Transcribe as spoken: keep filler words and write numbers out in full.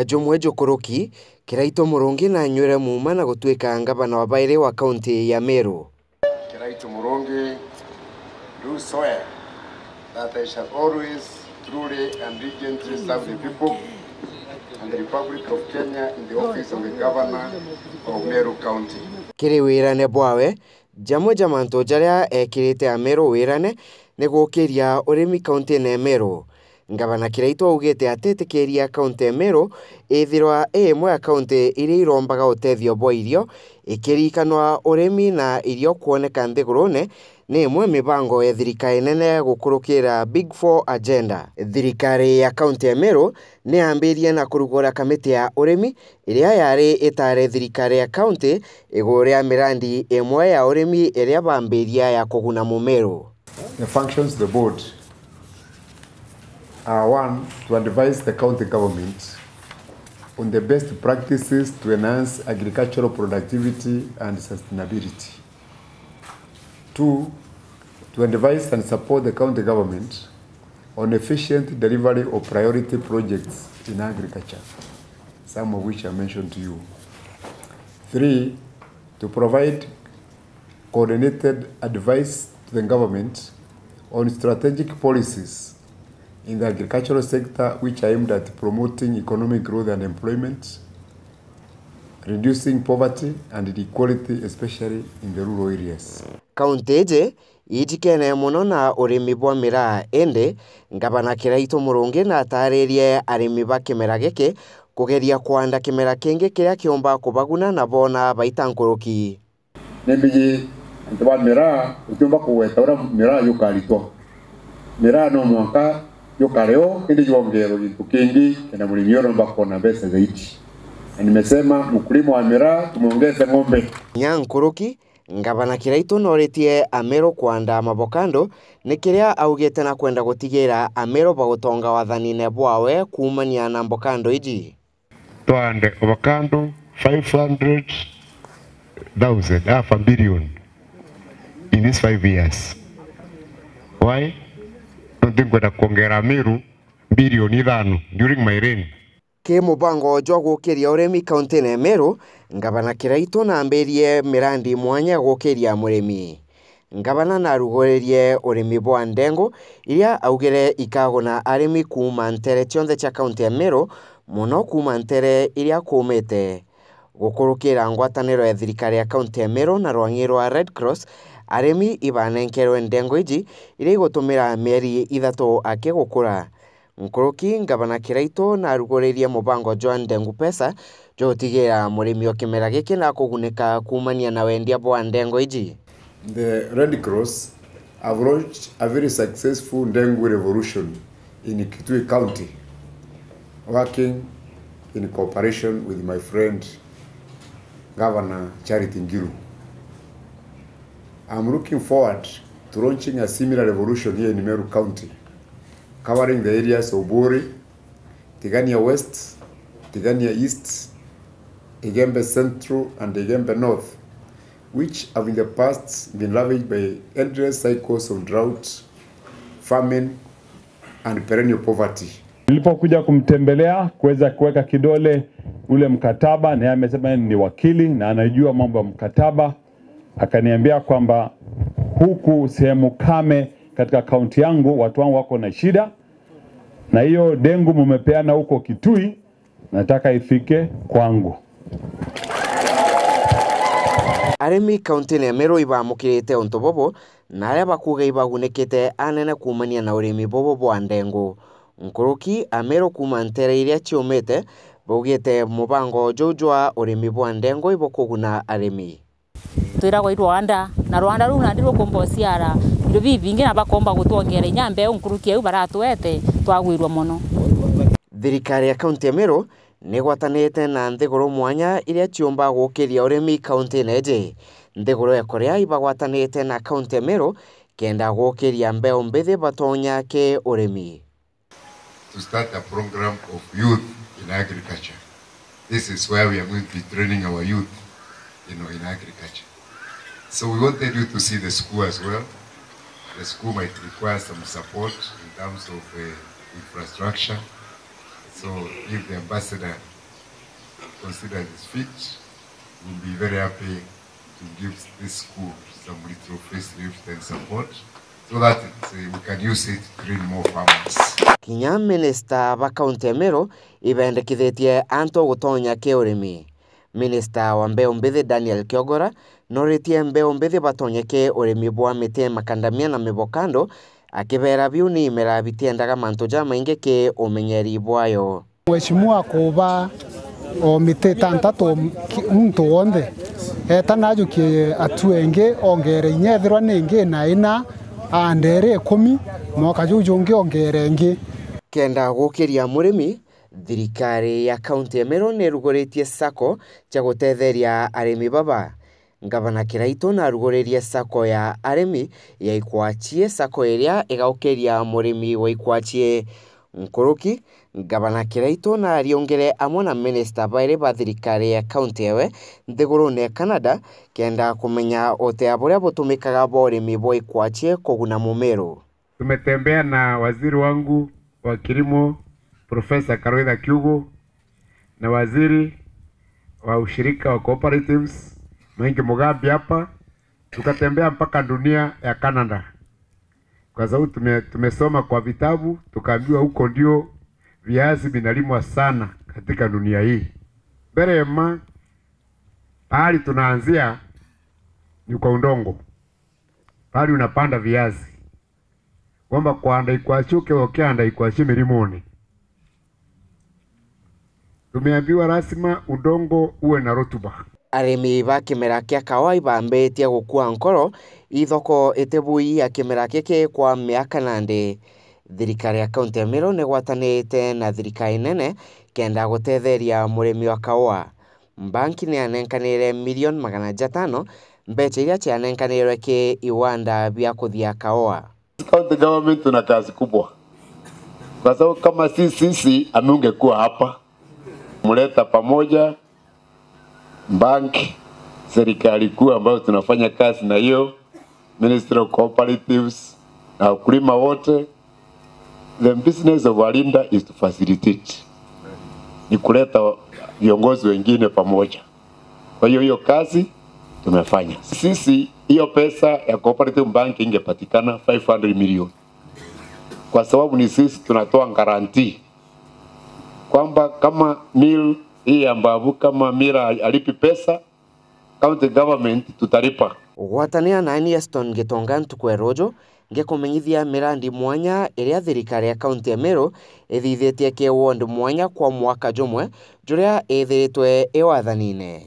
Jumwe jukuruki, Kiraitu Murungi na anywire muuma na gutuika ngavana wa bairi wa kaunti ya Meru. Kiraitu Murungi, do swear that I shall always truly and diligently serve the people and the Republic of Kenya in the office of the Governor of Meru County. Kiri wirane bwawe, jamwe ja mantu jaria ekirite Ameru wirane ni gukiria urimi kaunti-ini ya Meru. Ngavana Kiraitu augite atitikiria kaunti ya Meru ithirwa i imwe ya kaunti iria irombaga utethio bwa irio, ikirikanwa urimi na irio kwoneka nthigurune ni imwe mibango ya thirikari nene gukurukira Big Four agenda. Thirikari ya kaunti ya Meru ni yambirie na kurugura kamiti ya urimi iria yari itare thirikari ya kaunti iguru ria mirandi imwe ya urimi iria bambiria ya kuguna Mumeru. The functions of the board are, one, to advise the county government on the best practices to enhance agricultural productivity and sustainability. Two, to advise and support the county government on efficient delivery of priority projects in agriculture, some of which I mentioned to you. Three, to provide coordinated advice to the government on strategic policies in the agricultural sector which are aimed at promoting economic growth and employment, reducing poverty and inequality, especially in the rural areas. Kaunti iji ijikene mono na urimi bwa miraa, indi Ngavana Kiraitu Murungi na ataririe arimi ba kimera giki kugeria kwanda kimera kingi kiria kiumba kubaguna na bona baita nkuruki. Ni mbiji antu ba miraa, utiumba kugweta uria miraa jukaritwa. Miraa no mwanka jukare o, indi jwongerwe gintu kingi, kenda murimi uyu nomba kwona mbeca zaidi. Na nimesema mkulima wa miraa tumwongeze ng'ombe. Nya nkuruki, Ngavana Kiraitu noritie Ameru kwanda mavokando, ni kiria augite na kwenda gutigira Ameru bagutonga wathanine bwawe kuumania na mbokando iji. Twande avocado five hundred thousand, half a billion in these five years. Why? Nontu nkwenda kwongera Meru bilioni ithano during my reign. Ki mubango jwa gukiria urimi kaunti-ini ya Meru, Ngavana Kiraitu naambirie mirandi mwanya ya gukiria murimi. Ngavana naruguririe urimi bwa ndengu, iria augire ikaguna arimi kuuma ntere cionthe cia kaunti ya Meru, mono kuuma ntere iria kuumite. Gukurukira ngwataniro ya thirikari ya kaunti ya Meru na rwang'i rwa Red Cross, arimi ibanenkerwe ndengu iji iria igutumira mieri ithatu aki gukura. Nkuruki, Ngavana Kiraitu naruguririe mubango jwa Ndengu Pesa jwa gutigira murimi o kimera giki na kugunika kuumania na wendia bwa ndengo iji. The Red Cross have launched a very successful Ndengu Revolution in Kitui County, working in cooperation with my friend Governor Charity Ngilu. I'm looking forward to launching a similar revolution here in Meru County, covering the areas of Buri, Tigania West, Tigania East, Igembe Central and Igembe North, which have in the past been ravaged by endless cycles of drought, famine and perennial poverty. Nilipokuja kumtembelea kuweza kuweka kidole ule mkataba, naye amesema yeye ni wakili na anajua mambo ya mkataba, akaniambia kwamba huku sehemu kame katika kaunti yangu watu wangu wako na shida, na hiyo dengu mumepeana huko Kitui, nataka ifike kwangu. Arimi kaunti-ini ya Meru ibamukirite untu bubu, na aria bakuuga ibagunikite anene kuumania na urimi bubu bwa ndengu. Nkuruki, Ameru kuuma ntere iria ciumite baugite mubango juu jwa urimi bwa ndengu ibukuguna arimi. Twiragwa i rwanda, na rwanda ruu nandi rukumba uciara indo bibingi na bakomba gutwongera inya mbeu nkuruki au baratwete, twagwirua mono. Thirikari ya kaunti ya Meru nigwatanite na nthiguru mwanya iria ciumba gukiria urimi kaunti-ini iji. Nthiguru ya Korea ibagwatanite na kaunti ya Meru kenda gukiria mbeu mbithi batonya ki urimi. To start a program of youth in agriculture. This is where we are going to be training our youth, you know, in agriculture. So we wanted you to see the school as well. The school might require some support in terms of, uh, infrastructure, et So if the ambassador considers it fit, we'll be very happy to give this school some little facelift and support so that it, uh, we can use it to train more farmers. Kinya minista ba kaunti ya Meru ibendekithitie antu gutonya ki urimi. Minista wa mbeu mbithi Daniel Kiogora noritie mbeu mbithi batonye ki urimi bwa miti ya makandamia na mivokando, akibera biu ni imera bitiendaga mantu jamaingi ki umenyeri bwayo. Mheshimiwa akuba o miti itantatu ki-, muntu wonthe eta najukie atue ingi, ongere inya ethirwa ni ingi na ina, aandere ikumi, mwaka juu jungi ongere ingi. Kenda gukiria murimi, thirikari ya kaunti ya Meru ni iruguritie sacco cia gutetheria arimi baba. Ngavana Kiraitu naruguririe sacco ya arimi ya Ikwachie, sacco iria igaukiria murimi wa Ikwachie nkuruki. Ngavana Kiraitu nariungire amwe na minista bairi ba thirikari ya kaunti ewe nthigurune ya Canada, kenda kumenya utea buria butumikaga bwa urimi bwa Ikwachie kuguna Mumiru. Tumetembea na waziri wangu wa kilimo, Profesa Karwitha Kiugu, na waziri wa ushirika wa cooperatives, Maingi Mugambi hapa, tukatembea mpaka dunia ya Canada. Kwa sababu tume-, tumesoma kwa vitabu, tukaambiwa huko ndio viazi vinalimwa sana katika dunia hii. Mbere ma, pahali tunaanzia ni kwa udongo. Pahali unapanda viazi. Kwamba kwanda Ikwachie, ukiwa ukianda Ikwachie mirimuni. Tumeambiwa lazima udongo uwe na rutuba. Arimi ba kimera kia kawa ibambitie gukua nkoro, ithoko itibui ya kimera giki kwa miaka nandi. Thirikari ya kaunti ya Meru nigwatanite na thirikari nene kenda gutetheria murimi wa kawa. Mbanki niyanenkanire milioni magana jatano, mbecha iria cianenkanirwe ki iwanda bia kuthia kawa. County government tuna kazi kubwa. Kwa sababu kama si sisi, amungekuwa hapa. Muleta pamoja bank, serikali kuu ambayo tunafanya kazi na hiyo, Ministry of Cooperatives na wakulima wote. The business of a leader is to facilitate. Ni kuleta viongozi wengine pamoja. Kwa hiyo, hiyo kazi tumefanya. Sisi, hiyo pesa ya Cooperative Bank ingepatikana five hundred million. Kwa sababu ni sisi tunatoa guarantee kwamba kama mill hii ya Mbavu, kama mill alipi pesa, county government tutalipa. Gwatanira na ni Eston Gitonga ntuku ya ruju, ngikumenyithia mirandi mwanya iria thirikari ya kaunti ya Meru ithithitie ki ward mwanya kwa mwaka jumwe juria ithiritwe iwathanine.